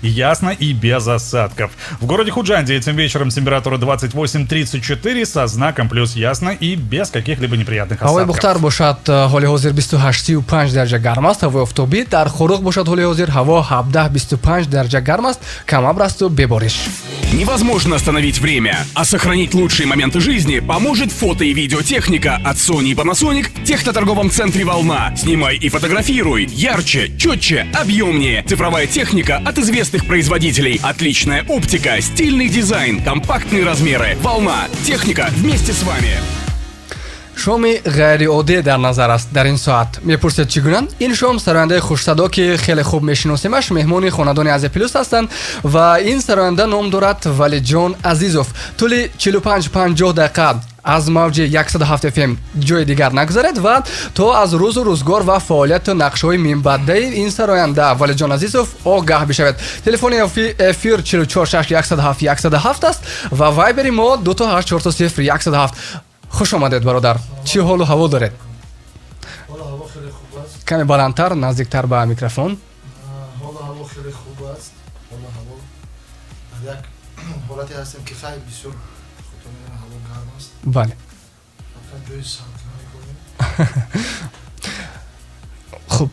Ясно и без осадков. В городе Худжанде этим вечером температура 28-34 со знаком плюс, ясно и без каких-либо неприятных Ҳавои осадков. Бухтар бошад, ҳоли ҳозир 28-35 дараҷа гарм аст, ҳавои офтобӣ. Дар Хоруғ бошад, ҳоли ҳозир ҳаво 17-25 дараҷа гарм аст, камабр асту бебориш. Невозможно остановить время, а сохранить лучшие моменты жизни поможет фото и видеотехника от Sony и Panasonic в техноторговом центре «Волна». Снимай и фотографируй ярче, четче, объемнее. Цифровая техника от известных производителей. Отличная оптика, стильный дизайн, компактные размеры. «Волна». Техника вместе с вами. Шоми ғайриоддӣ дар назар аст дар ин соат. Мепурсед, чӣ гуна? Ин шом сарояндаи хушсадо, ки хеле хуб мешиносемаш, меҳмони хонадони Азия Плюс ҳастанд ва ин сароянда ном дорад Валиҷон Азизов. Тӯли 45-50 дақиқа аз мавҷи 107 фм ҷои дигар нагузаред ва то аз рӯзу рӯзгор ва фаъолияту нақшҳои минбаъдаи ин сароянда Валиҷон Азизов огаҳ бишавед. Телефони эфир 44 107 107 аст ва вайбери мо 284 107. Хуш омадед, бародар. Чӣ ҳолу ҳаво доред? Ҳолу ҳаво хеле хуб аст. Каме баландтар, наздиктар ба микрофон. Ҳолу ҳаво хеле хуб аст. Ҳолу ҳаво дар як ҳолате ҳастем, ки хай, бисёр худтон медонед, ҳаво гарм аст. Фақат ҷои салқин мекунем. Хуб.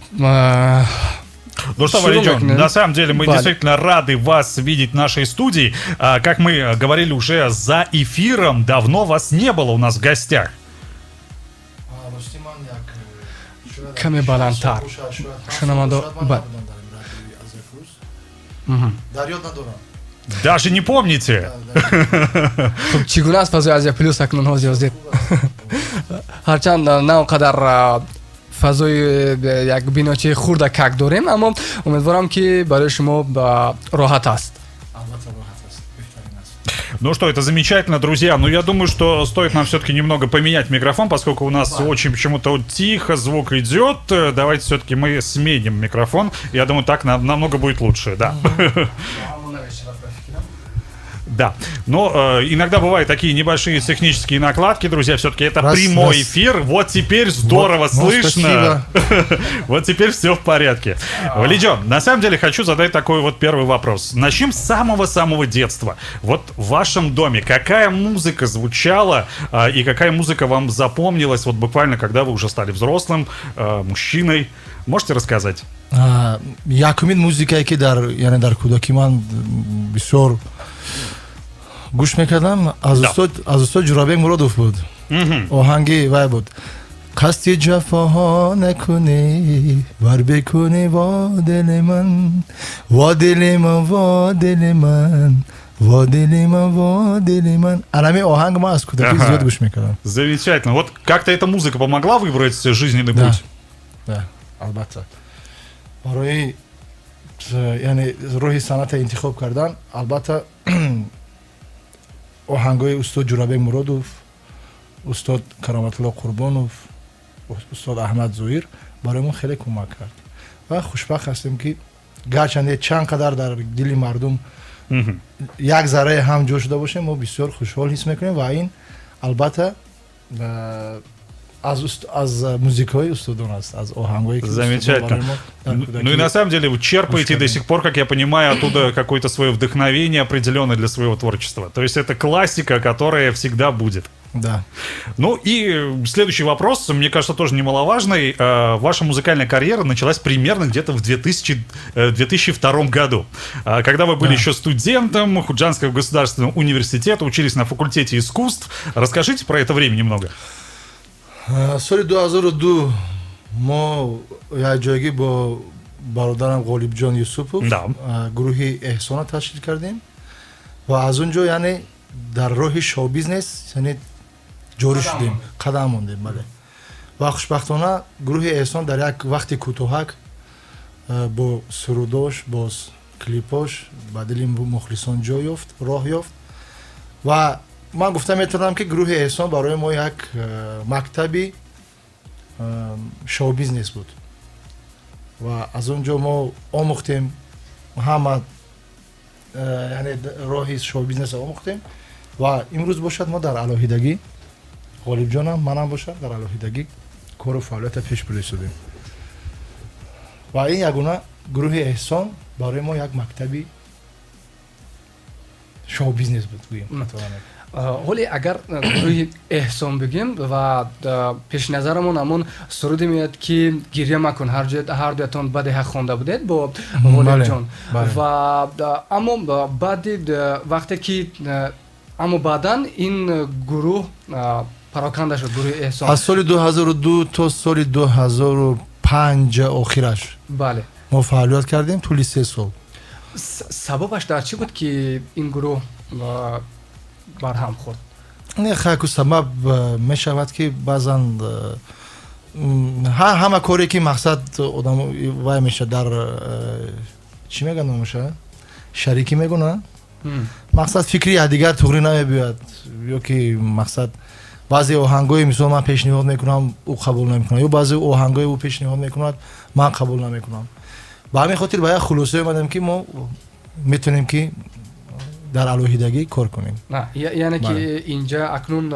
Ну что, Шурӯъ Валиджон, мекунем. На самом деле мы Бале. действительно рады вас видеть в нашей студии. Как мы говорили уже за эфиром, давно вас не было у нас в гостях. Рости, ман як шояд Каме 6 баландтар. сол бошад, шояд 7 сол бошад, ман набудам дар ин радиои Азия Плюс. Дар ёд надорам. Даже не помните? Да, да. Хуб, чӣ гуна аст фазои Азия Плюс акнун, ҳозир ҳозир? Хуб аст. Ҳарчанд на он қадар фазои як биночаи хурдакак дорем, аммо умедворам, ки барои шумо роҳат аст. Албатта, роҳат аст, беҳтарин аст. Ну что, это замечательно, друзья. Но я думаю, что стоит нам все-таки немного поменять микрофон, поскольку у нас очень почему-то вот тихо звук идет. Давайте все-таки мы сменим микрофон. Я думаю, так нам намного будет лучше, да. Да, но иногда бывают такие небольшие технические накладки, друзья, все-таки это Раз, прямой раз. эфир. Вот теперь здорово Вот, ну, слышно. Вот теперь все в порядке. Валиджон, на самом деле хочу задать такой вот первый вопрос. Начнем с самого-самого детства. Вот в вашем доме какая музыка звучала и какая музыка вам запомнилась вот буквально, когда вы уже стали взрослым мужчиной? Можете рассказать? Якумин музикае, ки дар, яъне дар кӯдакӣ ман бисёр гӯш мекардам, аз устод Ҷурабек Муродов буд. Оҳанги вай буд: «Қасди ҷафоҳо накунӣ, вар бикунӣ, во дили ман, во дили ман, во дили ман, во дили ман, во дили ман». Анами оҳанг ман аз кӯдакӣ зиёд гӯш мекардам. Замечательно. Вот как-то эта музыка помогла выбрать жизненный Да. путь? Да, албатта, барои, яъне, роҳи санъата интихоб кардан, албатта, оҳангҳои устод Ҷурабек Муродов, устод Кароматулло Қурбонов, устод Аҳмад Зоир барои мо хеле кӯмак кард ва хушбахт ҳастем, ки гарчанде чанд қадар дар дили мардум як заррае ҳам ҷо шуда бошем, мо бисёр хушҳол ҳис мекунем ва ин, албатта, аз музикаҳои устодон аст, аз оҳангҳое, ки устодон Замечательно. барои мо дар Ну и на самом деле вы черпаете до сих пор, как я понимаю, оттуда какое-то свое вдохновение определенное для своего творчества. То есть это классика, которая всегда будет. Да. Ну и следующий вопрос, мне кажется, тоже немаловажный. Ваша музыкальная карьера началась примерно где-то в 2000, 2002 году, когда вы были еще студентом Худжандского государственного университета, учились на факультете искусств. Расскажите про это время немного. Соли 2002 мо якҷоягӣ бо бародарам Ғолибҷон Юсупов гурӯҳи Эҳсона ташкил кардем ва аз он ҷо, яъне, дар роҳи шоу-бизнес, яъне, ҷорӣ шудем, қадам мондем, бале. Ва хушбахтона гурӯҳи Эҳсон дар як вақти кӯтоҳак бо сурудош, бо клипош ба дили мухлисон ҷой ёфт, роҳ ёфт. Ва ман гуфта метавонам, ки гурӯҳи Эҳсон барои мо як мактаби шоу-бизнес буд ва аз он ҷо мо омӯхтем ҳама, яъне, роҳи шоу-бизнесро омӯхтем. Ва имрӯз бошад, мо дар алоҳидагӣ, Ғолибҷонам, манам бошад, дар алоҳидагӣ кору фаъолията пеш бурда истодем. Ва ин ягона гурӯҳи Эҳсон. Барои мо як мактаби шоу-бизнес буд, гӯем. Ҳоле агар гурӯҳи Эҳсон бигем ва пеши назарамон ҳамон суруде меояд, ки «Гиря макун», ҳар дуятон баъде ҳақ хонда будед бо Ғолибҷон. Ва аммо баъди вақте ки аммо баъдан ин гурӯҳ пароканда шуд, гурӯҳи Эҳсон. Аз соли 2002 то соли 2005 охираш мо фаъолият кардем тӯли 3 сол. Сабабаш дар чӣ буд, ки ин гурӯҳ барҳам хӯрд? Не, хайку, сабаб мешавад, ки баъзан ҳама коре ки мақсад одам вай мешавад, дар чӣ мегӯянд, номаша шарикӣ мегӯнанд, мақсад фикри якдигар туғрӣ намебиёяд ё ки мақсад баъзе оҳангҳои, мисол, ман пешниҳод мекунам, ӯ қабул намекунад, ё баъзе оҳангҳои ӯ пешниҳод мекунад, ман қабул намекунам. Ба ҳамин хотир ба як хулосае омадем, ки мо метавонем, ки дар алоҳидагӣ кор кунем. Яъне ки инҷа акнун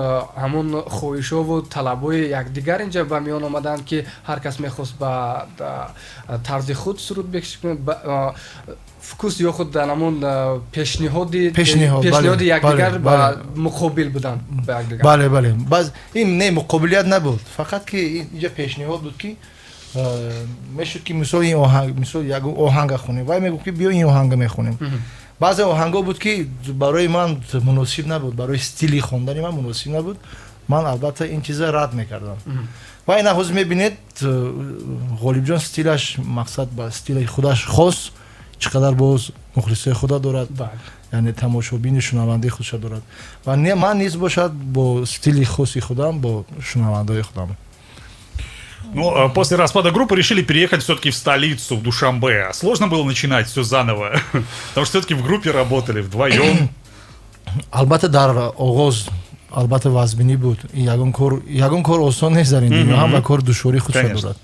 ҳамон хоҳишову талабҳои якдигар инҷа ба миён омаданд, ки ҳар кас мехост ба тарзи худ суруд бикунад, вкус ё худ дар ҳамон пешниҳоди якдигар ба муқобил буданд ба якдигар. Бале, баъз ин не, муқобилият набуд, фақат ки инҷа пешниҳод буд, ки мешуд, ки мисол ин оҳанг, мисол як оҳанга хонем, вай мегуфт, ки биё, ин оҳанга мехонем. Баъзе оҳангҳо буд, ки барои ман муносиб набуд, барои стили хондани ман муносиб набуд. Ман албатта ин чиза рад мекардам. Ва ина ҳозир мебинед, Ғолибҷон стилаш, мақсад, ба стили худаш хос, чӣ қадар боз мухлисои худа дорад, яъне тамошобини, шунавандаи худша дорад. Ва ман низ бошад бо стили хоси худам, бо шунавандаҳои худам. Ну, после распада группы решили переехать все-таки в столицу, в Душанбе. Сложно было начинать все заново? Потому что все-таки в группе работали вдвоем. Албатта, дар оғоз албатта вазбинӣ буд. Ягон кор осон нест дар ин дунё, ҳама кор душвории худша дорад.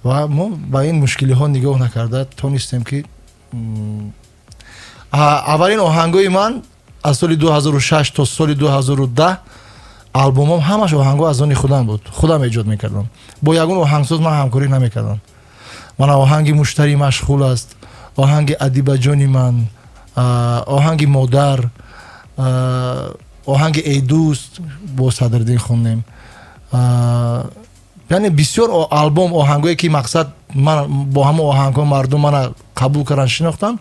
Ва мо ба ин мушкилиҳо нигоҳ накарда тонистем, ки аввалин оҳангои ман аз соли 2006 то соли 2010 албомом ҳамаш оҳангҳо аз они худам буд, худам эҷод мекардам, бо ягон оҳангсоз ман ҳамкорӣ намекардам. Мана оҳанги «Муштарӣ машғул аст», оҳанги «Адибаҷони ман», оҳанги «Модар», оҳанги «Эй дӯст» бо Садриддин хондем. Яъне бисёр албом оҳангое, ки мақсад ман бо ҳамон оҳангҳо мардум мана қабул карданд, шинохтанд,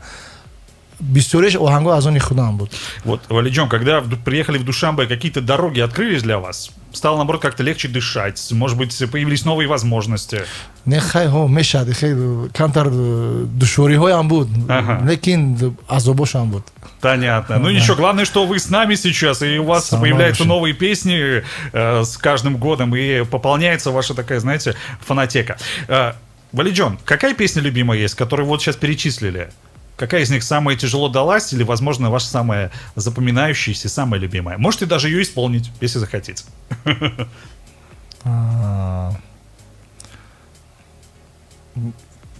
бисёриш оҳангҳо аз они худам буд. Вот, Валиджон, когда приехали в Душанбе, какие-то дороги открылись для вас? Стало, наоборот, как-то легче дышать? Может быть, появились новые возможности? Не, хай, ҳо, мешад, хеле камтар душвориҳоям буд, лекин азобошам буд. Понятно. Ну ничего, главное, что вы с нами сейчас, и у вас Самое появляются лучшее. Новые песни с каждым годом, и пополняется ваша такая, знаете, фонотека. Валиджон, какая песня любимая есть, которую вот сейчас перечислили? Какая из них самая тяжело далась или, возможно, ваша самая запоминающаяся, самая любимая? Можете даже ее исполнить, если захотите.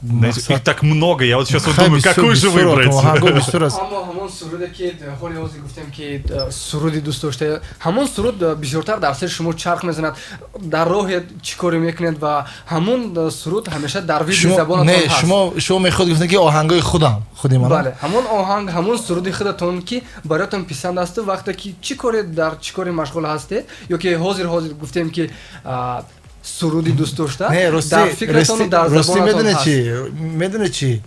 Знаете, их так много, я вот сейчас вот думаю, какую же выбрать? Оҳангҳо бисёр аст. Аммо ҳамон суруде, ки ҳоли ҳозир гуфтем, ки суруди дӯст дошта, ҳамон суруд бисёртар дар сари шумо чарх мезанад, дар роҳе чӣ коре мекунед ва ҳамон суруд ҳамеша дар вирди шумо забонатон не ҳаст. Шумо мехоҳед гуфтед, ки оҳангҳои худам, худи ман? Бале, ҳамон оҳанг, ҳамон суруди худатон, ки бароятон писанд асту вақте ки чӣ коре, дар чӣ коре машғул ҳастед ё ки ҳозир гуфтем, ки суруди дӯст дошта не, рости, дар фикратону дар рости, забонатон медонед ҳаст. Чӣ, медонед чӣ?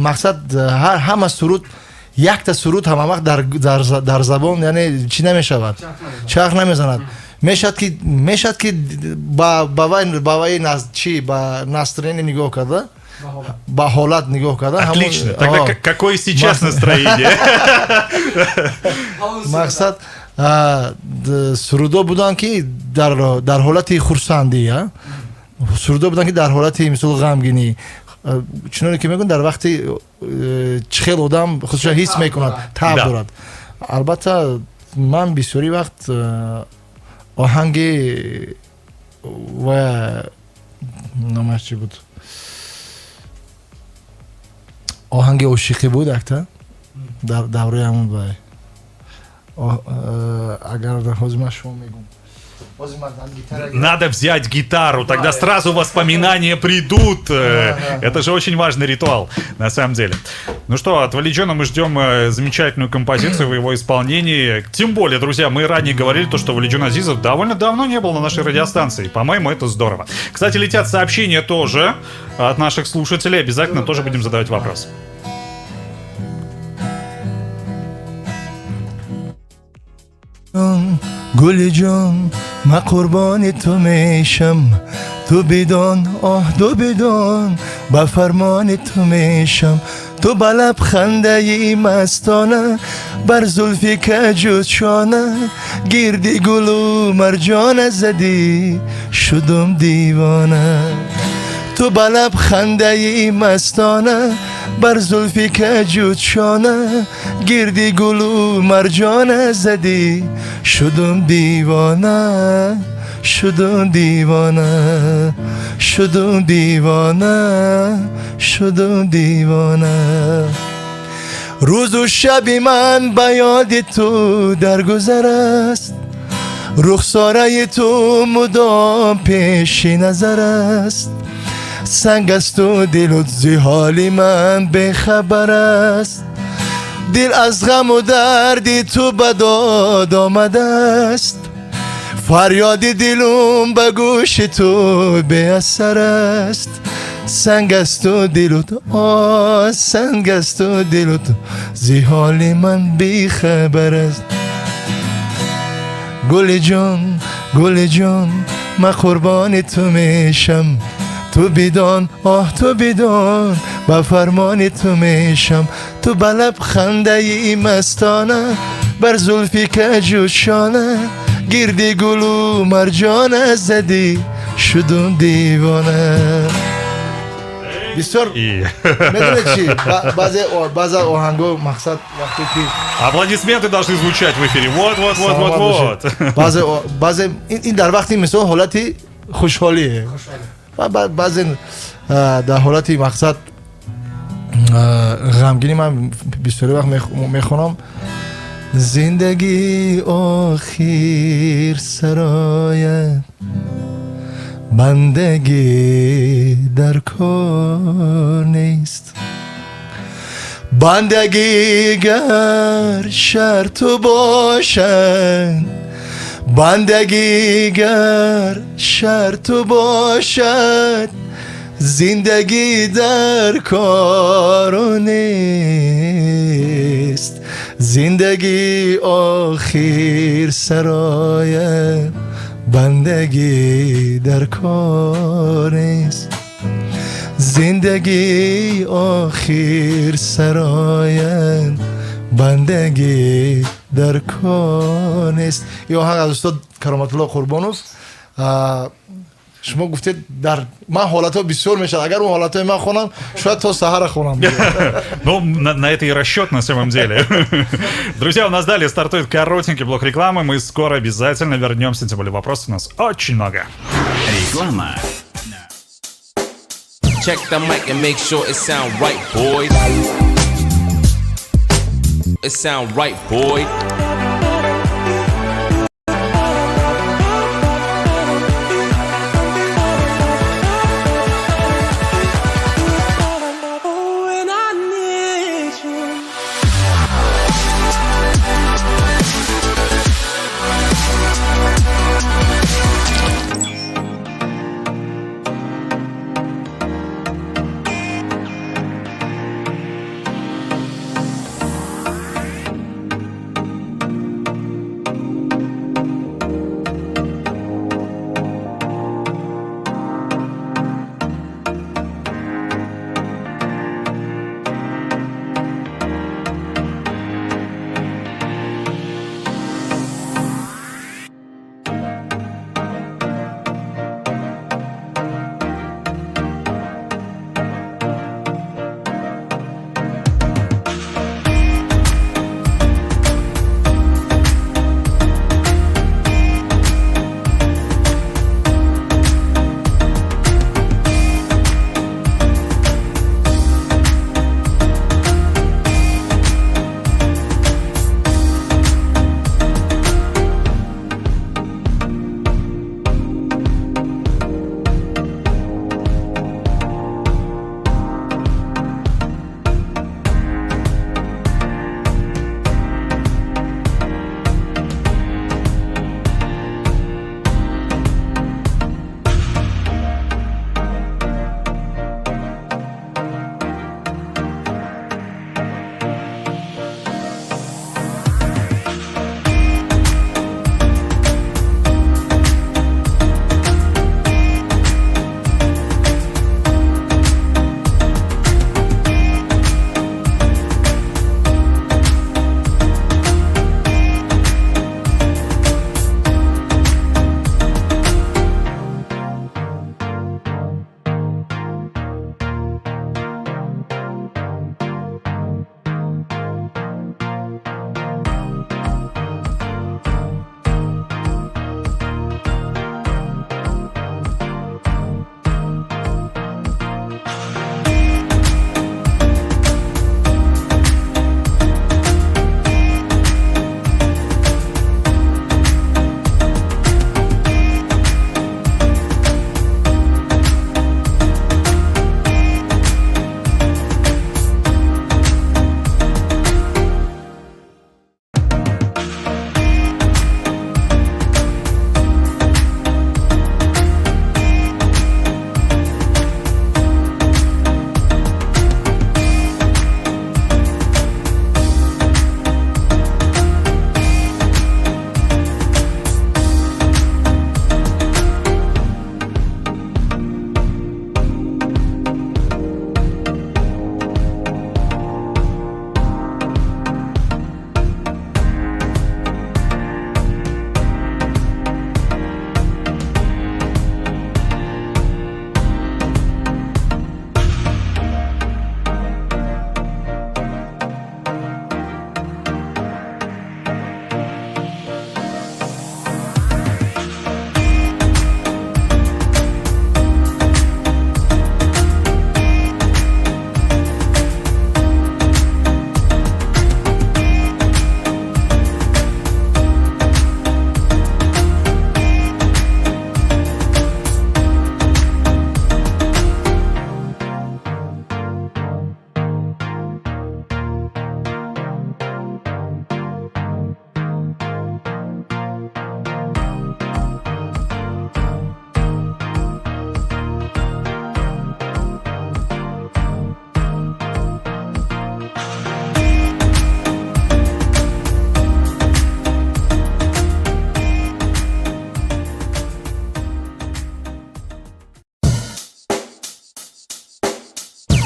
Мақсад, ҳама суруд, якта суруд ҳама вақт дар забон, яъне чӣ намешавад, чарх намезанад. Мешад, ки ба вай чӣ, ба настроение нигоҳ карда, ба ҳолат нигоҳ карда. Отлично. Тогда какое сейчас настроение? Мақсад, сурудо буданд, ки дар ҳолати хурсандӣ, сурудо буданд, ки дар ҳолати, мисол, ғамгинӣ. Чуноне ки мегӯянд, дар вақти чӣ хел одам худша ҳис мекунад, таб дорад. Албатта, ман бисёри вақт оҳанги ва номаш чӣ буд, оҳанги ошиқӣ буд якта дар давраи ҳамон вай. Агар ҳозир ман шумо мегӯм. Надо взять гитару, тогда сразу воспоминания придут. Это же очень важный ритуал, на самом деле. Ну что, от Валиджона мы ждем замечательную композицию в его исполнении. Тем более, друзья, мы ранее говорили то, что Валиджон Азизов довольно давно не был на нашей радиостанции. По-моему, это здорово. Кстати, летят сообщения тоже от наших слушателей. Обязательно тоже будем задавать вопрос. Гули ҷон, ман қурбони ту мешам, ту бидон, оҳ, ту бидон, ба фармони ту мешам. Ту ба лаб хандаи мастона, бар зулфи каҷу чона, гирди гулу марҷона задӣ, шудум девона. Ту ба лаб хандаи мастона, бар зулфи каҷу чона, гирди гулу марҷона задӣ, шудум девона, шудум девона, шудум девона, шудум девона. Рӯзу шаби ман ба ёди ту дар гузар аст, рухсораи ту мудом пеши назар аст. Санг асту дилу зи ҳоли ман бехабар аст, дил аз ғаму дарди ту ба дод омадааст. Фарёди дилум ба гӯши ту беасар аст. Санг асту дилу, о, санг асту дилу зи ҳоли ман бехабар аст. Гули ҷон, гули ҷон, ман қурбони ту мешам, ту бидон, оҳ, ту бидон, ба фармони ту мешам. Ту ба лаб хандаи мастона, бар зулфи каҷу шона, гирди гулу марҷона задӣ, шудум девона. Бисёр медонед чи, баъзе оҳанго, мақсад, вақте ки Аплодисменты должны звучать в эфире. Вот, вот, вот, вот, вот. Баъзе, баъзе ин дар вақти, мисол, ҳолати хушҳолие, баъзе дар ҳолати, мақсад, ғамгинӣ ман бисёри вақт мехонам: зиндагӣ охир сарояд, бандагӣ дар кор нест, бандагӣ гар шарту бошад, бандагӣ гар шарту бошад, зиндагӣ дар кору нест. Зиндагӣ охир сарояд, бандагӣ дар кор нест, зиндагӣ охир сарояд, бандагӣ дар кор нест. Ин оҳанг аз устод Кароматулло Қурбонов. Шумо гуфтед, дар ман ҳолатҳо бисёр мешавад, агар он ҳолатҳои ман хонам, шояд то саҳара хонам. Ну, на это и расчет на самом деле. Друзья, у нас далее стартует коротенький блок рекламы. Мы скоро обязательно вернемся, тем более вопросов у нас очень много. Реклама. Check the mic and make sure it sound right, boys. It sound right, boy. When I need you.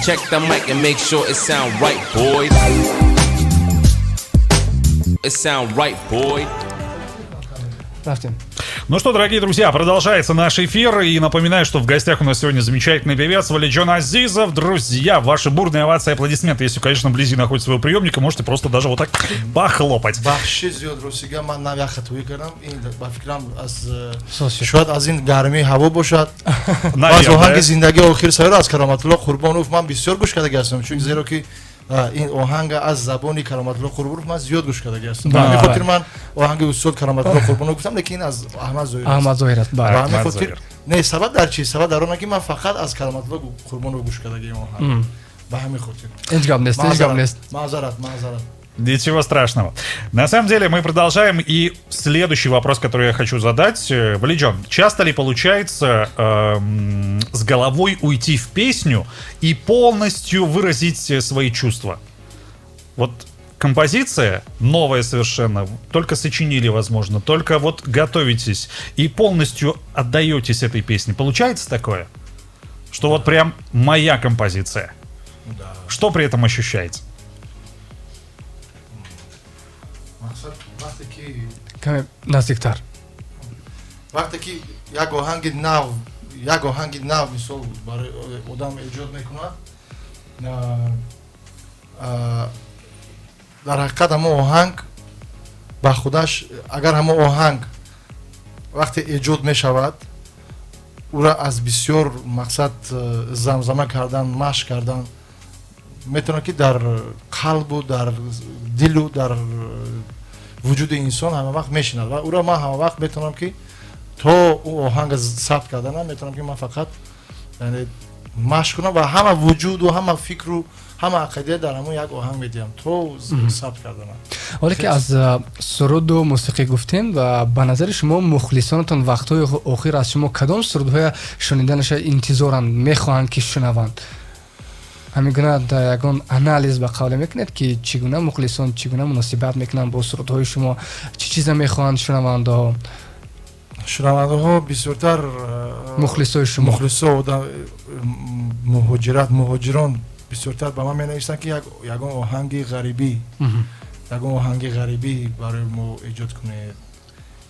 Check the mic and make sure it sound right, boys. It sound right, boy. Рафтем. Ну что, дорогие друзья, продолжается наш эфир. И напоминаю, что в гостях у нас сегодня замечательный певец Валиджон Азизов. Друзья, ваши бурные овации и аплодисменты, если, конечно, вблизи находится своего приемника, можете просто даже вот так похлопать. Бахши зиёд, ростига ман нав як хатоӣ кардам. Ин ба фикрам аз Соз шуд. Шояд аз ин гармии ҳаво бошад. Аз Наверное. оҳанги зиндагӣ охир сайёра аз Кароматулло Қурбонов ман бисёр гӯш кардаги ҳастам, чун зеро ки ин оҳанга аз забони Кароматулло Қурбонов ман зиёд гӯш кардаги ҳастам. Ба ҳамин хотир ман оҳанги устод Кароматулло Қурбонов гуфтам, лекин ин аз Аҳмад Зоҳир аст. Аҳмад Зоҳир аст. Ба Бале. ҳамин Аҳмад хотир Зоҳир. Не, сабаб дар чист? Сабаб дар оне, ки ман фақат аз Кароматулло Қурбонов гӯш кардаги ин оҳанг, ба ҳамин хотир. Ҳеҷ гап нест, ҳеҷ гап нест. Маъзарат, маъзарат. Ничего страшного. На самом деле мы продолжаем. И следующий вопрос, который я хочу задать. Валиджон, часто ли получается с головой уйти в песню и полностью выразить свои чувства? Вот композиция новая совершенно, только сочинили, возможно, только вот готовитесь и полностью отдаетесь этой песне. Получается такое? Что вот прям моя композиция. Да. Что при этом ощущаете? Мақсад вақте ки Каме наздиктар. Вақте ки як оҳанги нав мисол барои одам эҷод мекунад, дар ҳақиқат ҳамон оҳанг ба худаш, агар ҳамон оҳанг вақте эҷод мешавад, ӯра аз бисёр мақсад замзама кардан, машқ кардан метавонад, ки дар қалбу дар дилу дар вуҷуди инсон ҳама вақт мешинад ва ӯро ман ҳама вақт метавонам, ки то ӯ оҳанга сабт карданам, метавонам, ки ман фақат, яъне, машқ кунам ва ҳама вуҷуду ҳама фикру ҳама ақида дар ҳамон як оҳанг медиҳам то сабт карданам. Ҳоле ки аз суруду мусиқӣ гуфтем, ва ба назари шумо мухлисонатон вақтҳои охир аз шумо кадом сурудҳоя шуниданаша интизоранд, мехоҳанд, ки шунаванд? Ҳамин гуна ягон анализ ба қавле мекунед, ки чӣ гуна мухлисон, чӣ гуна муносибат мекунанд бо сурудҳои шумо, чӣ чиза мехоҳанд шунавандаҳо? Шунавандаҳо бисёртар Мухлисои шумо. Мухлисо, муҳоҷират, муҳоҷирон бисёртар ба ман менависанд, ки ягон оҳанги ғарибӣ, ягон оҳанги ғарибӣ барои мо эҷод кунед.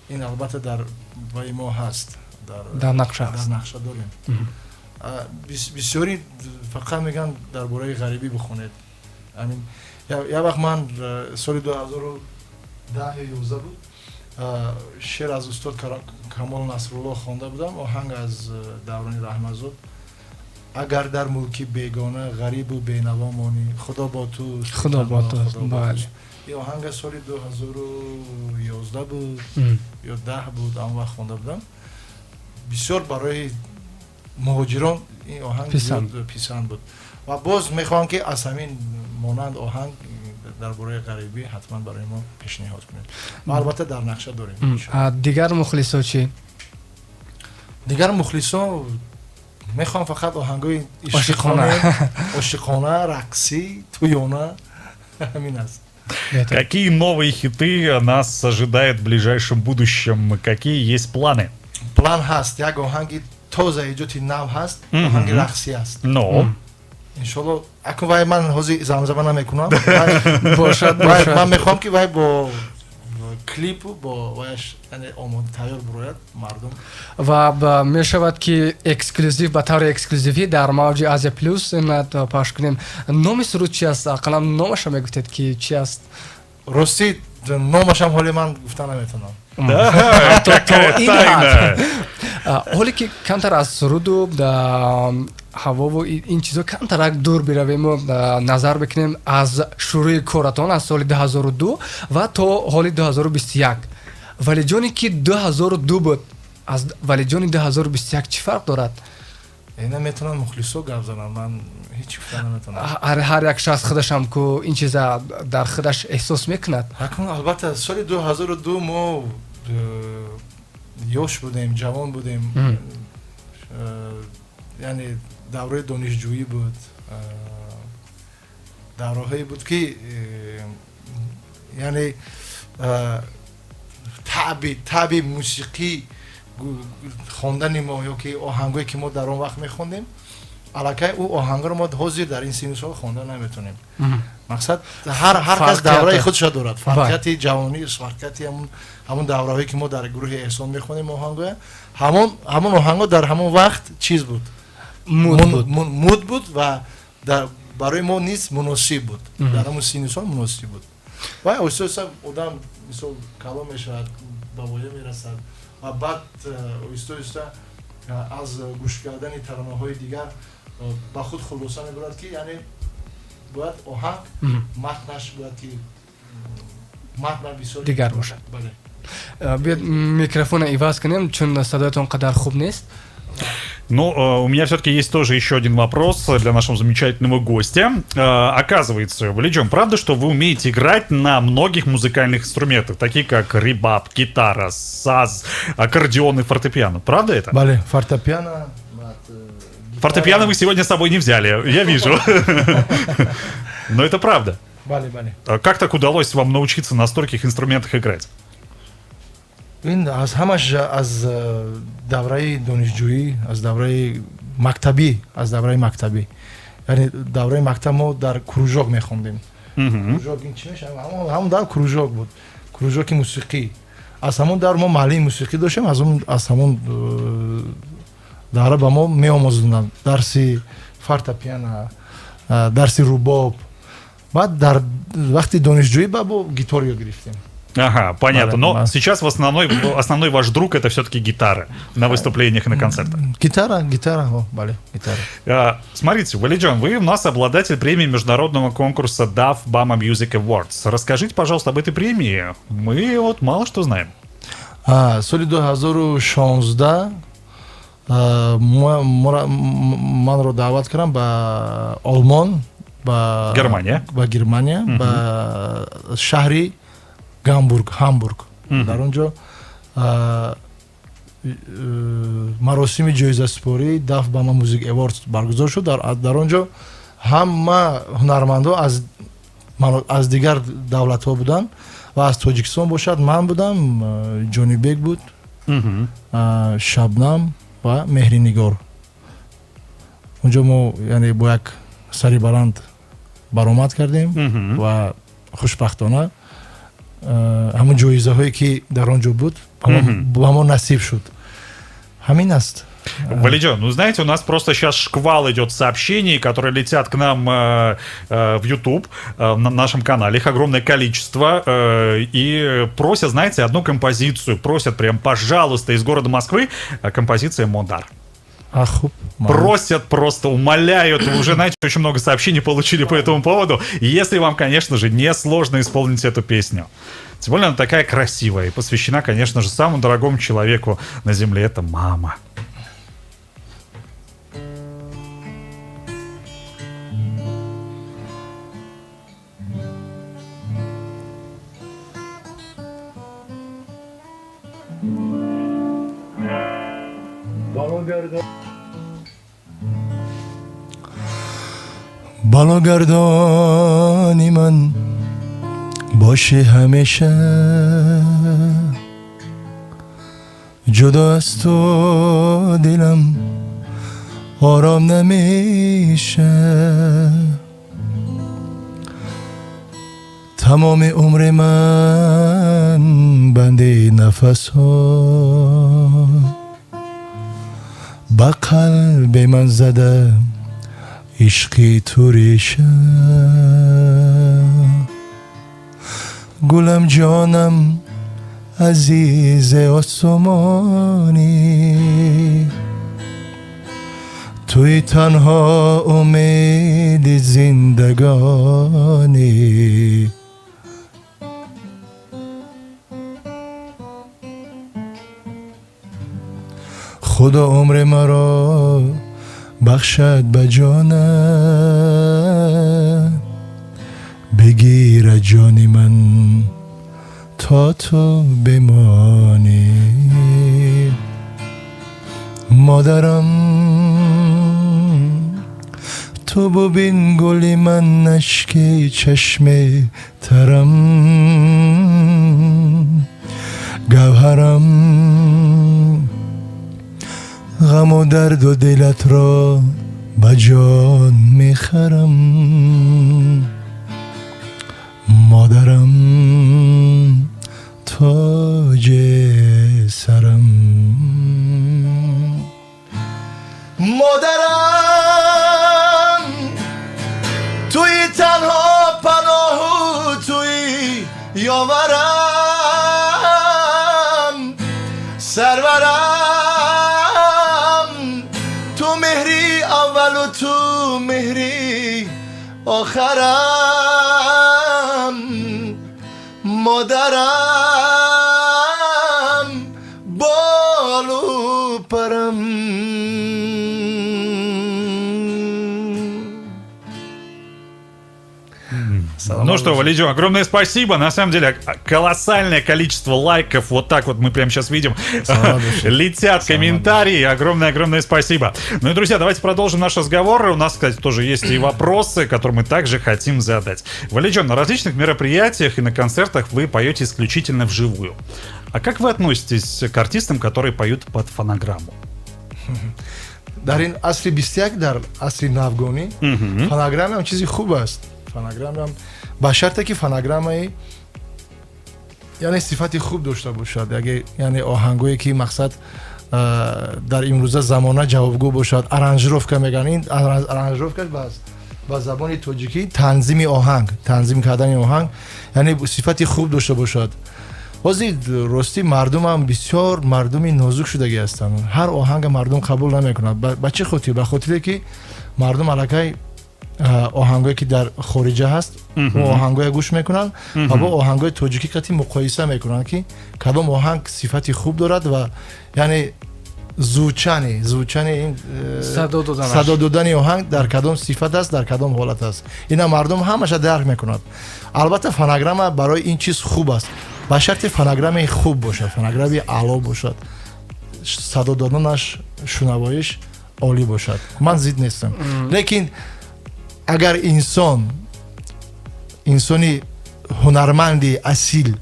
Ин албатта дар ваи мо ҳаст. Дар нақша дар ҳаст. Нақша дорем. Бисёри фақат мегӯянд, дар бораи ғарибӣ бихонед. Амин, як вақт ман соли 2010 ё 11 буд, шеър аз устод Камол Насрулло хонда будам, оҳанг аз Даврони Раҳматзод: «Агар дар мулки бегона ғарибу бенаво монӣ, Худо бо туст». Худо бо туст, бале. Ин оҳанга соли 2011 буд ё 10 буд, он вақт хонда будам. Бисёр барои муҳоҷирон ин оҳанг Писанд. зиёд писанд буд ва боз мехоҳам, ки аз ҳамин монанд оҳанг дар бораи ғарибӣ ҳатман барои мо пешниҳод кунед ва албатта дар нақша дорем. Дигар мухлисо чӣ? Дигар мухлисо мехоҳам фақат оҳангҳои Ошиқона. ошиқона, рақсӣ, тӯёна, ҳамин аст. Беҳтар. Какие новые хиты нас ожидает в ближайшем будущем? Какие есть планы? План ҳаст, як оҳанги тоза эҷоди нав ҳаст, оҳанги рақсӣ аст. Ну, Иншолло, акун вай ман ҳозир замзама намекунам. Бошад, Вай бошад. ман мехоҳам, ки вай бо клипу бо ваяш, яъне, омода, тайёр бурояд, мардум Ва мешавад, ки эксклюзив, ба таври эксклюзивӣ дар мавҷи Азия Плюс ина пахш кунем? Номи суруд чи аст? Ақаллан номаша мегуфтед, ки чи аст? Ростӣ, номашам ҳоле ман гуфта наметавонам. Да, какая То ин тайна. Ҳоле ки камтар аз суруду ҳавову ин чизо камтарак дур биравему назар бикунем аз шурӯи коратон аз соли 2002 ва то ҳоли 2021, Валиҷоне ки 2002 буд, аз Валиҷони 2021 чӣ фарқ дорад? Ина метавонанд мухлисо гап зананд, ман ҳеҷ гуфта наметавонам. Ҳар як шахс худашам ку ин чиза дар худаш эҳсос мекунад. Акнун, албатта, соли 2002 мо ёш будем, ҷавон будем. Яъне давраи донишҷӯӣ буд, давраҳое буд, ки яъне таби мусиқӣ хондани мо ё ки оҳангое, ки мо дар он вақт мехондем. Аллакай ӯ оҳангро мо ҳозир дар ин синну сол хонда наметонем. Мақсад, ҳар кас давраи худша дорад, фарқияти ҷавонӣ, фарқияти ҳамун давраҳое, ки мо дар гурӯҳи Эҳсон мехонем оҳангоя, ҳамон оҳанго дар ҳамон вақт чиз буд, муд буд ва барои мо низ муносиб буд, дар ҳамон синну сол муносиб буд. Ва оҳиста оҳиста одам, мисол, калон мешавад, ба воя мерасад ва баъд оҳиста оҳиста аз гӯш кардани таронаҳои дигар ба худ хулоса мебарад, ки яъне бояд оҳанг матнаш бояд ки матна бисёр дигар бошад. Биёд, микрофона иваз кунем, чун садоятон қадар хуб нест. Ну, у меня все-таки есть тоже еще один вопрос для нашего замечательного гостя. Оказывается, Валиджон, правда, что вы умеете играть на многих музыкальных инструментах, таких как рубаб, гитара, саз, аккордеон и фортепиано? Правда это? Бале, фортепиано. Фортепиано вы сегодня с собой не взяли, я вижу. Но это правда. Бале, бале. Как так удалось вам научиться на стольких инструментах играть? Ин аз ҳамаш аз давраи донишҷӯӣ, аз давраи мактабӣ, яъне давраи мактаб мо дар кружок мехондем. Кружок ин чӣ мешавад? Ҳамон дар кружок буд, кружоки мусиқӣ. Аз ҳамон дар мо муаллими мусиқӣ доштем, аз ҳамон давра ба мо меомӯзонданд дарси фортепиано, дарси рубоб. Баъд дар вақти донишҷӯӣ ба бо гитор ёд гирифтем. Ага, понятно. Но сейчас в основной ваш друг — это все-таки гитара на выступлениях и на концертах. Гитара, гитара, о, бале, гитара. Смотрите, Валиджон, вы у нас обладатель премии международного конкурса DAF Bama Music Awards. Расскажите, пожалуйста, об этой премии. Мы вот мало что знаем. Соли 2016 манро даъват кардам ба Олмон, ба Германия. Ба Германия, ба шаҳри Гамбург, Ҳамбург. Дар он ҷо маросими ҷоизасупории DAF Bama Music Awards баргузор шуд. Дар он ҷо ҳама ҳунармандо аз дигар давлатҳо буданд ва аз Тоҷикистон бошад ман будам, Ҷонибек буд, Шабнам ва Меҳринигор. Онҷо мо, яъне, бо як сари баланд баромад кардем ва хушбахтона ҳамон ҷоизаҳое, ки дар он ҷо буд, ба мо насиб шуд. Ҳамин аст. Валиджон, ну знаете, у нас просто сейчас шквал идет сообщений, которые летят к нам в YouTube, на нашем канале. Их огромное количество. И просят, знаете, одну композицию. Просят прям, пожалуйста, из города Москвы, композиция «Модар». Хуб. Просят просто, умоляют. Уже, знаете, очень много сообщений получили по этому поводу. Если вам, конечно же, не сложно исполнить эту песню. Тем более она такая красивая и посвящена, конечно же, самому дорогому человеку на земле. Это мама. Балогардони ман бошӣ ҳамеша, ҷудо аз ту дилам ором намеша. Тамоми умри ман банди нафасҳо, ба қалби ман зада ишқи ту реша. Гулам, ҷонам, азизи осмонӣ, туи танҳо умеди зиндагонӣ. Худо умри маро бахшад ба ҷонат, бигирад ҷони ман, то ту бимонӣ. Модарам, ту бубин гули ман, ашки чашми тарам, гавҳарам, ғаму дарду дилатро Ба ҷон мехарам, модарам, тоҷи сарам, модарам, туи танҳо паноҳу туи ёварам, сарварам, ту меҳри аввалу ту меҳри охарам, модарам, болу парам. Ну что, Валиджон, огромное спасибо. На самом деле, колоссальное количество лайков. Вот так вот мы прямо сейчас видим. Летят комментарии. Огромное-огромное спасибо. Ну и, друзья, давайте продолжим наш разговор. У нас, кстати, тоже есть и вопросы, которые мы также хотим задать. Валиджон, на различных мероприятиях и на концертах вы поете исключительно вживую. А как вы относитесь к артистам, которые поют под фонограмму? Дар ин асри 21, дар асри навгонӣ, фонограмма чизи хуб аст. Фонограмма ба шарте ки фонограммаи, яъне, сифати хуб дошта бошад, яъне оҳангое ки, мақсад, дар имрӯза замона ҷавобгӯ бошад. Аранжировка мегӯянд, ин аранжировка ба забони тоҷикӣ танзими оҳанг, танзим кардани оҳанг, яъне сифати хуб дошта бошад. Ҳозир, ростӣ, мардумам бисёр мардуми нозук шудагӣ ҳастанд, ҳар оҳанга мардум қабул намекунад. Ба чӣ хотир? Ба хотире ки мардум аллакай оҳангое ки дар хориҷа ҳаст, оҳангое гӯш мекунанд ва бо оҳангои тоҷикӣ қати муқоиса мекунанд, ки кадом оҳанг сифати хуб дорад ва, яъне, звучание ин садо додани оҳанг дар кадом сифат аст, дар кадом ҳолат аст. Ина мардум ҳамаша дарк мекунад. Албатта, фонограмма барои ин чиз хуб аст, ба шарти фонограммаи хуб бошад, фонограммаи аъло бошад, садо доданаш, шунавоиш олӣ бошад. Ман зид нестам, лекин агар инсон, инсони ҳунарманди асил,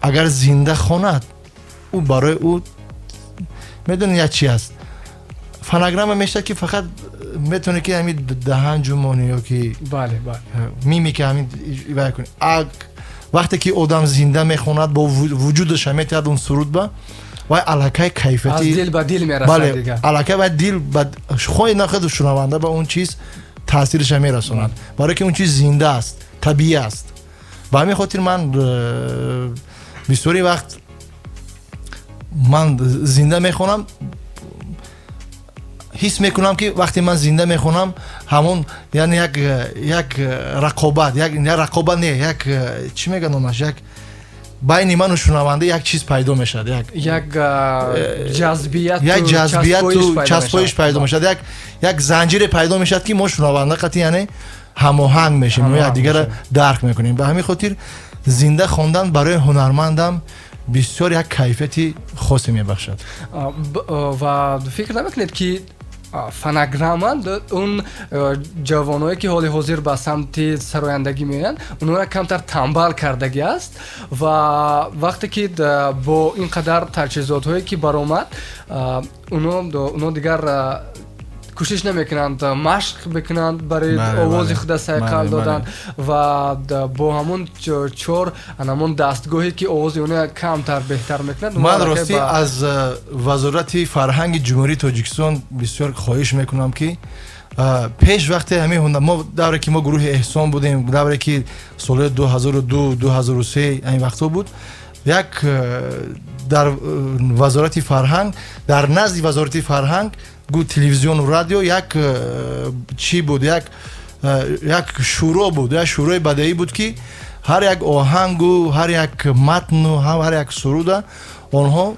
агар зинда хонад, ӯ барои ӯ, медони, як чи аст, фонограмма мешавад ки фақат метавонӣ ки ҳамин даҳан ҷумонӣ ё ки мимика ҳамин вай кунӣ. Вақте ки одам зинда мехонад, бо вуҷудаша метиҳад он суруд ба вай, аллакай кайфияти аз дил ба дил мерасад дигар. Аллакай вай дил ба хоҳи нахоҳад шунаванда ба он чиз таъсиреша мерасонад, барое ки он чиз зинда аст, табиӣ аст. Ба ҳамин хотир ман бисёри вақт ман зинда мехонам. Ҳис мекунам, ки вақте ман зинда мехонам, ҳамон, яъне, як рақобат, як рақобат не, як, чӣ мегӯяд номаш, як байни ману шунаванда як чиз пайдо мешавад, як як ҷазбияту як ҷазбияту часпоиш пайдо мешавад, як занҷире пайдо мешавад, ки мо шунаванда қати, яъне, ҳамоҳанг мешем, мо якдигарро дарк мекунем. Ба ҳамин хотир зинда хондан барои ҳунармандам бисёр як кайфияти хосе мебахшад. Ва фикр намекунед, ки фонограмма он ҷавоное, ки ҳоли ҳозир ба самти сарояндагӣ меоянд, онҳоро камтар тамбал кардагӣ аст? Ва вақте ки бо ин қадар таҷҳизотҳое ки баромад, онҳо дигар кӯшиш намекунанд машқ бикунанд барои овози худа сайқал додан ва бо ҳамон чор ҳамон дастгоҳе, ки овози онҳо камтар беҳтар мекунад. Ман, ростӣ, аз Вазорати фарҳанги Ҷумҳурии Тоҷикистон бисёр хоҳиш мекунам, ки пеш вақте ҳамин мо давре ки мо гурӯҳи Эҳсон будем, давре ки солҳои 2002, 2003, ҳамин вақтҳо буд, як дар Вазорати фарҳанг, дар назди Вазорати фарҳанг гу телевизиону радио як чӣ буд, як шӯро буд, як шӯрои бадеӣ буд, ки ҳар як оҳангу ҳар як матну ҳар як суруда онҳо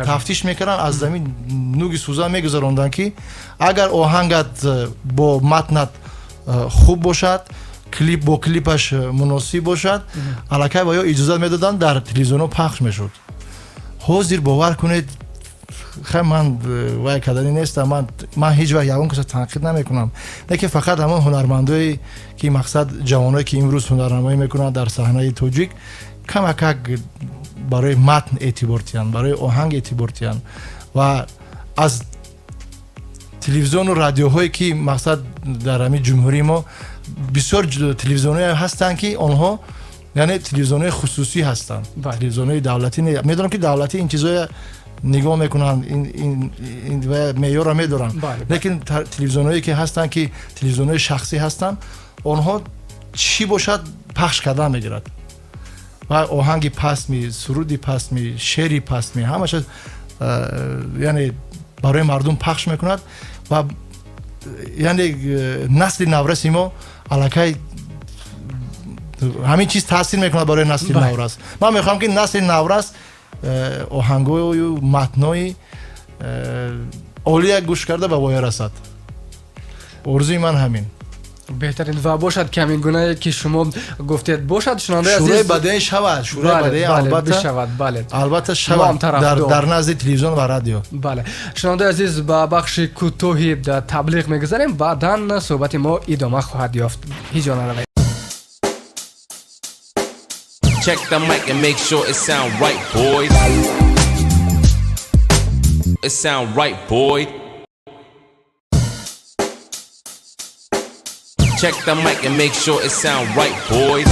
тафтиш мекарданд, аз замин нуги сӯзан мегузаронданд, ки агар оҳангат бо матнат хуб бошад, клип бо клипаш муносиб бошад, аллакай ва ё иҷозат медоданд, дар телевизионҳо пахш мешуд. Ҳозир, бовар кунед, хай, ман вай кардани нестам, ман ҳеҷ вақт ягон каса танқид намекунам, лекин фақат ҳамон ҳунармандое ки, мақсад, ҷавоное ки имрӯз ҳунарнамоӣ мекунанд дар саҳнаи тоҷик, камакак барои матн эътибор тиҳанд, барои оҳанг эътибор тиҳанд ва аз Телевизиону радиоҳое ки мақсад дар ҳамин ҷумҳурии мо бисёр телевизионҳое ҳастанд, ки онҳо яъне телевизионҳои хусусӣ ҳастанд, телевизионҳои давлатӣ. Медонам, ки давлатӣ ин чизҳоя нигоҳ мекунанд, меъёрро медоранд, лекин телевизионҳое ки ҳастанд, ки телевизионҳои шахсӣ ҳастанд, онҳо чӣ бошад, пахш кардан мегирад ва оҳанги пастми, суруди пастми, шеъри пастми, ҳамаша яъне барои мардум пахш мекунад ва яъне насли навраси мо аллакай ҳамин чиз таъсир мекунад барои насли наврас. Ман мехоҳам, ки насли наврас оҳангою матнои олия гӯш карда ба воя расад. Орзуи ман ҳамин. Беҳтарин ва бошад, ки ҳамин гунае ки шумо гуфтед, бошад. Шунавандаи азиз, шӯрои бадеӣ шавад, шӯрои бадеӣ албатта бишавад, бале. Албатта шавад дар назди телевизион ва радио. Бале, шунавандаи азиз, ба бахши кӯтоҳи таблиғ мегузарем, баъдан суҳбати мо идома хоҳад ёфт. Ҳеҷ ҷо наравед. Check the mic and make sure it sound right, boys. It sound right, boy. Check the mic and make sure it sound right, boys.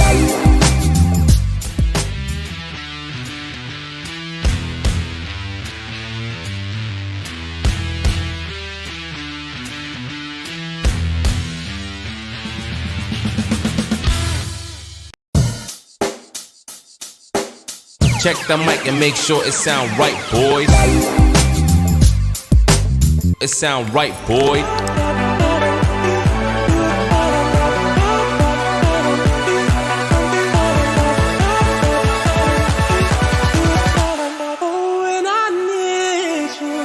Check the mic and make sure it sound right, boys. It sound right, boy. When I need you.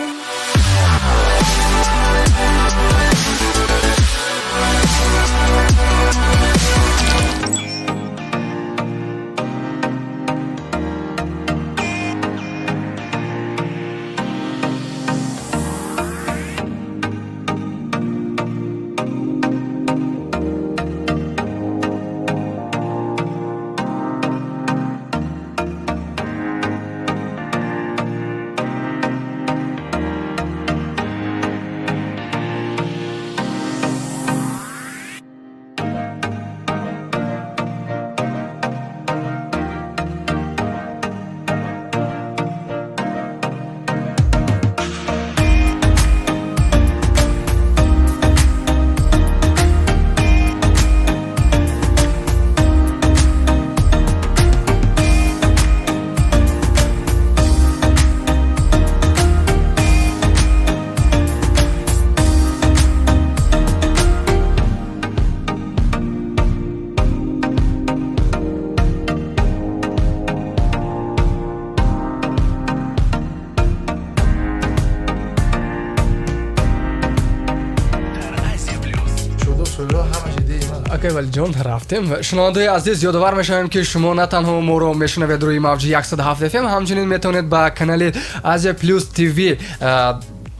Акай Валиҷон, рафтем. Шунавандаои азиз, ёдовар мешавем, ки шумо на танҳо моро мешунавед рӯи мавҷи 107 фм, ҳамчунин метавонед ба канали Азия Плюс ТВ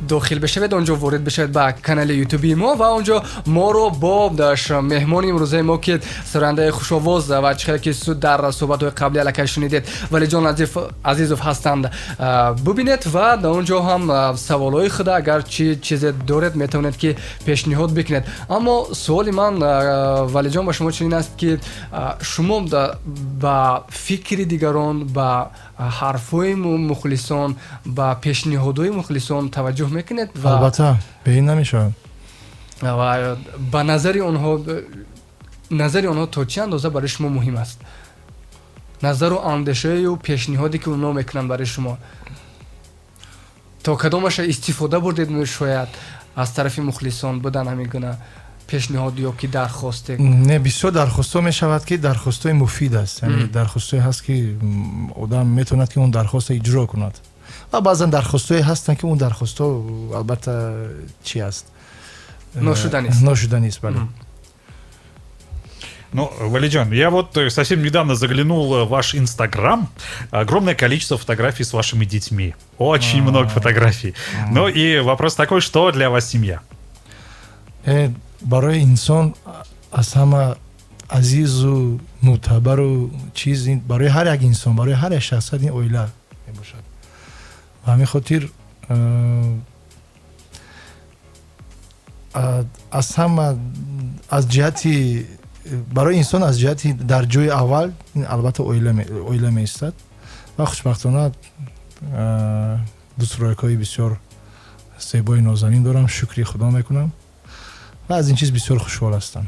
дохил бишавед, онҷо ворид бишавед ба канали ютуби мо ва онҷо моро бо меҳмони имрӯзаи мо, ки сарояндаи хушовоз ва чӣ хеле ки дар суҳбатҳои қаблӣ аллакай шунидед, Валиҷон Азизов ҳастанд, бубинед ва дар он ҷо ҳам саволҳои худа, агар чӣ чизе доред, метавонед ки пешниҳод бикунед. Аммо суоли ман, Валиҷон, ба шумо чунин аст, ки шумо ба фикри дигарон, ба ҳарфҳои мухлисон, ба пешниҳодҳои мухлисон таваҷҷӯҳ мекунед ва Албатта, бе ин намешавад. Ва ба назари онҳо, назари онҳо то чӣ андоза барои шумо муҳим аст, назару андешаю пешниҳоде ки онҳо мекунанд барои шумо, то кадомаша истифода бурдед? Шояд аз тарафи мухлисон будан ҳамин гуна пешниҳод ё ки дархосте? Не, бисёр дархостҳо мешавад, ки дархостҳои муфид аст, яъне дархостҳое ҳаст, ки одам метавонад, ки он дархостро иҷро кунад, ва баъзан дархостҳое ҳастанд, ки он дархостҳо албатта чи аст? Ношуданист. Ношуданист, бале. Ну, Валиджан, я вот совсем недавно заглянул в ваш Инстаграм. Огромное количество фотографий с вашими детьми. Очень много фотографий. Ну и вопрос такой: что для вас семья? Барои инсон аз ҳама азизу мӯътабару чиз, барои ҳар як инсон, барои ҳар як шахсият ин оила мебошад. Ба ҳамин хотир Аз ҳама аз ҷиҳати барои инсон аз ҷиҳати дар ҷои аввал ин албатта оила меистад ва хушбахтона дӯстройкҳои бисёр зебои нозанин дорам, шукри худо мекунам ва аз ин чиз бисёр хушҳол ҳастам.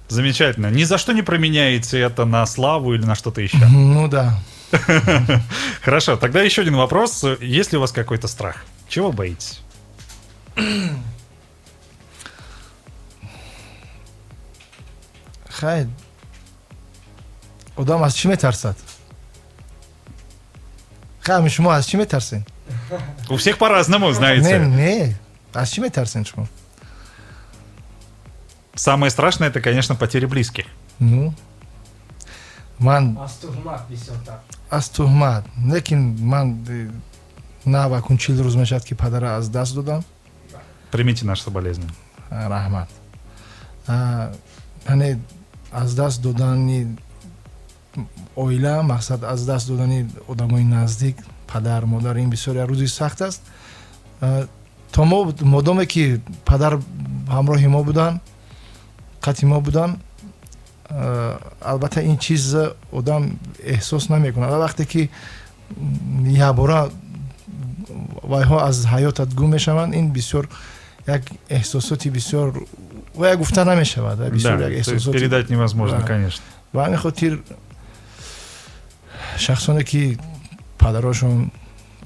Замечательно. Ни за что не променяете это на славу или на что-то еще? Ну да. Хорошо, тогда еще один вопрос. Есть ли у вас какой-то страх? Чего боитесь? Хай, одам аз чӣ метарсад? Хай, шумо аз чӣ метарсен? У всех по-разному, знаете. Не, не, аз чӣ метарсен шумо? Самое страшное — это, конечно, потеря близких. Ну, ман Аз туҳмат бисёртар. Аз туҳмат, лекин ман на вакун 40 рӯз мешавад, ки падара аз даст додам. Примите наше соболезнование. Раҳмат. Яъне аз даст додани оила, мақсад аз даст додани одамои наздик, падар, модар, ин бисёр як рӯзи сахт аст. То мо модоме ки падар ҳамроҳи мо буданд, қати мо буданд, албатта ин чиз одам эҳсос намекунад. Ва вақте ки якбора вайҳо аз ҳаётат гум мешаванд, ин бисёр як эҳсосоти бисёр ва гуфта намешавад. Бисёр Да, як эҳсосоти передать невозможно, Да. конечно. Ба ҳамин хотир шахсоне ки падарошон,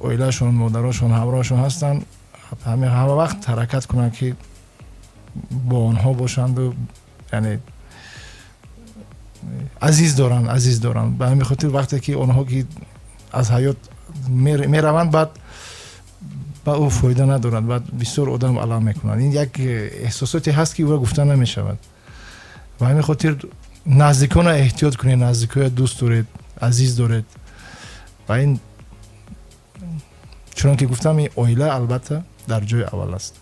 оилашон, модарошон ҳамроҳашон ҳастанд, ҳама вақт ҳаракат кунанд, ки бо онҳо бошанду, яъне азиз доранд, азиз доранд. Ба ҳамин хотир вақте ки онҳо ки аз ҳаёт мераванд, баъд ба ӯ фоида надоранд, баъд бисёр одам алам мекунанд. Ин як эҳсосоте ҳаст, ки ӯро гуфта намешавад. Ба ҳамин хотир наздикона эҳтиёт кунед, наздикоя дӯст доред, азиз доред. Ва ин чунон ки гуфтам, ин оила албатта дар ҷои аввал аст.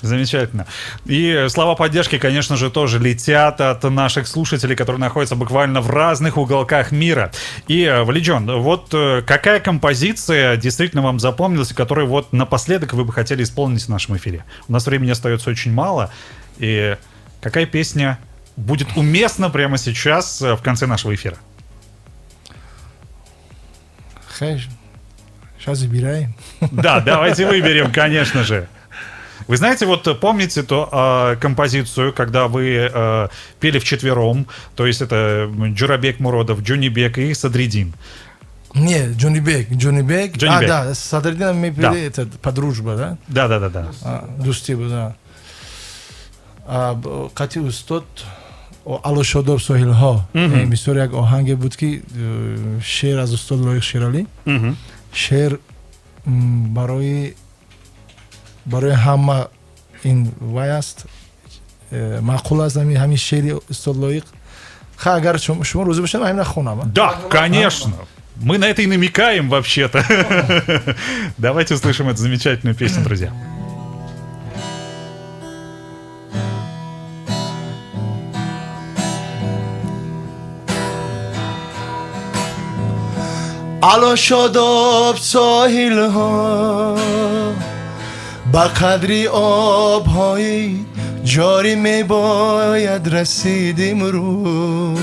Замечательно. И слова поддержки, конечно же, тоже летят от наших слушателей, которые находятся буквально в разных уголках мира. И, Валиджон, вот какая композиция действительно вам запомнилась, которую вот напоследок вы бы хотели исполнить в нашем эфире? У нас времени остается очень мало. И какая песня будет уместна прямо сейчас, в конце нашего эфира? Хай, сейчас выбираем. Да, давайте выберем, конечно же. Вы знаете, вот помните ту композицию, когда вы пели вчетвером, то есть это Джурабек Муродов, Джонибек и Садриддин? Не, Джонибек, Джонибек. Джонибек. А, да, с Садриддином мы пели, это по дружба, да? Да. А, дӯстӣ, да. А, қати устод Ало шодоб соҳилҳо. Бисёр як оҳанге буд, ки шеър аз устод Лоиқ Шералӣ. Шеър барои ҳама ин вай аст, маъқул аст ҳамин шеъри устод Лоиқ. Ха, агар шумо розӣ бошед, ман ҳамина хонам, а? Да, конечно. Мы на это и намекаем вообще-то. Давайте услышим эту замечательную песню, друзья. Ало шодоб соҳилҳо, ба қадри обҳои ҷорӣ мебояд расид имрӯз,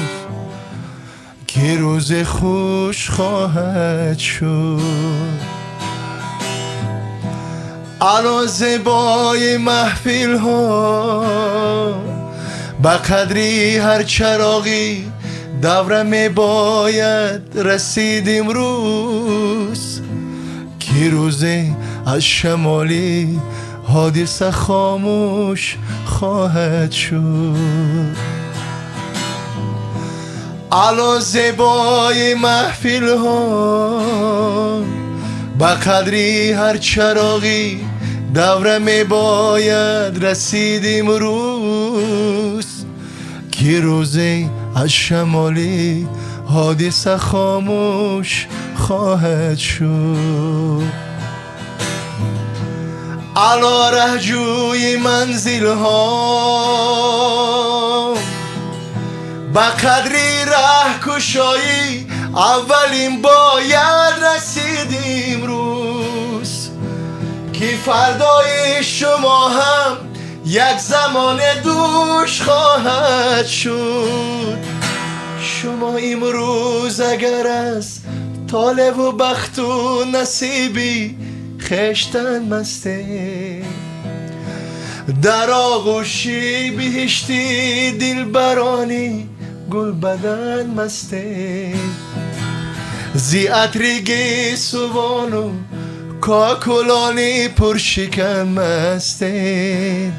ки рӯзе хуш хоҳад шуд. Ало зебои маҳфилҳо, ба қадри ҳар чароғи давра мебояд расид имрӯз, ки рӯзе аз шамоли ҳодиса хомӯш хоҳад шуд. Ало зебои маҳфилҳо, ба қадри ҳар чароғи давра мебояд расид имрӯз, ки рӯзе аз шамоли ҳодиса хомӯш хоҳад шуд. Ало раҳҷӯи манзилҳо, ба қадри раҳкушоӣ аввалин бояд расид имрӯз, ки фардои шумо ҳам Як замоне дӯш хоҳад шуд. Шумо имрӯз агар аз толеъу бахту насиби хештан мастед, дар оғӯши биҳишти дилбарони гулбадан мастед. Зи атри гесувону кокулони пуршикан мастед.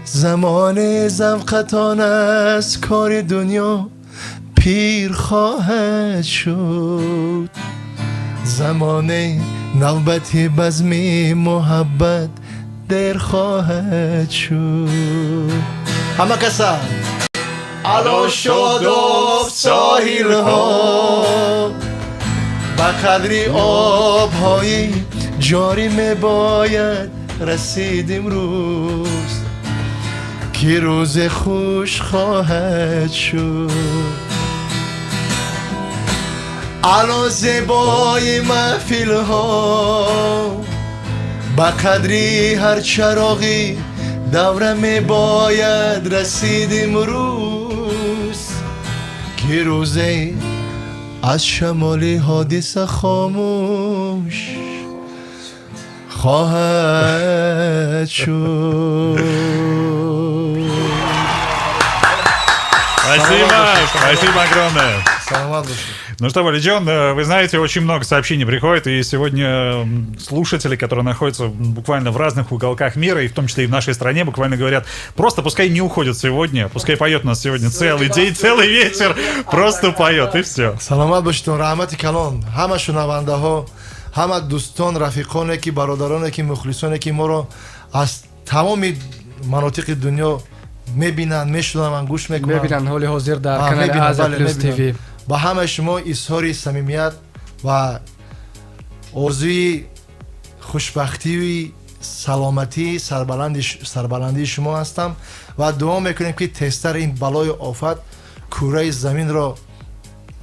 Замоне завқатон аз кори дунё пир хоҳад шуд. Замоне навбати базми муҳаббат дер хоҳад шуд. Ҳама каса ало шодоб соҳилҳо, ба қадри обҳои ҷорӣ мебояд расид имрӯз, ки рӯзе хуш хоҳад шуд. Ало зебои маҳфилҳо, ба қадри ҳар чароғи давра мебояд расид имрӯз, ки рӯзе аз шамоли ҳодиса хомӯш хоҳад шуд. Спасибо, спасибо огромное. Саломат бошед. Ну что, Валиджон, вы знаете, очень много сообщений приходит, и сегодня слушатели, которые находятся буквально в разных уголках мира, и в том числе и в нашей стране, буквально говорят: просто пускай не уходит сегодня, пускай поет нас сегодня целый день, целый вечер, просто поет, и все. Саломат бошед, раҳмати калон. Ҳама шунавандаҳо, ҳама дӯстон, рафиқоне ки, бародароне ки, мухлисоне ки моро аз тамоми манотиқи дунё мебинанд, мешунаванд, гӯш мекунанд. Мебинанд ҳоли ҳозир дар канали мебинанд, Азия бале, Плюс мебинанд. ТВ. Ба ҳамаи шумо изҳори самимият ва орзуи хушбахтии, саломатӣ, сарбаландии шумо ҳастам ва дуо мекунем, ки тезтар ин балою офат кураи заминро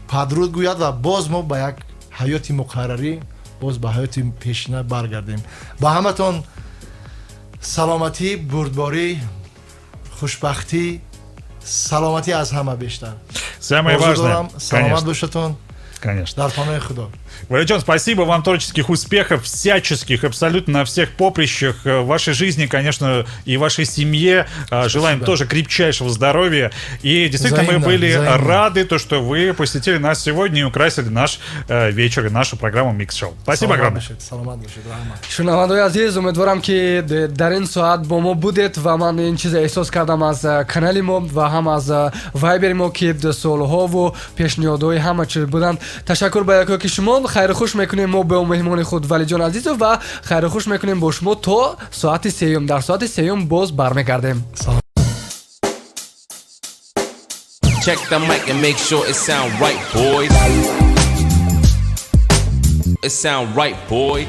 падруд гӯяд ва боз мо ба як ҳаёти муқаррарӣ, боз ба ҳаёти пешина баргардем. Ба ҳаматон саломатӣ, бурдборӣ, хушбахтӣ, саломатӣ аз ҳама бештар Самое орзу важное. дорам. Саломат Конечно, бошатон. Конечно. Дар паноҳи Худо. Валиджон, спасибо вам, творческих успехов, всяческих, абсолютно на всех поприщах в вашей жизни, конечно, и вашей семье. Желаем тоже крепчайшего здоровья. И действительно, мы Взаимно, были взаимно. Рады, то, что вы посетили нас сегодня и украсили наш вечер и нашу программу Микс Шоу. Спасибо Саломат огромное. бошед, саломат бошед, раҳмат. Шунавандаои азиз, умедворам, ки дар ин соат бо мо будед ва ман ин чиза эҳсос кардам аз канали мо ва ҳам аз вайбери мо, ки суолҳову пешниҳодҳои ҳама чиз буданд. Ташаккур ба якое ки шумо. Хайру хуш мекунем мо бо меҳмони худ Валиҷон Азизов ва хайру хуш мекунем бо шумо то соати сеюм. Дар соати сеюм боз бармегардем. Check the mic and make sure it sound right, boys. It sound right, boy.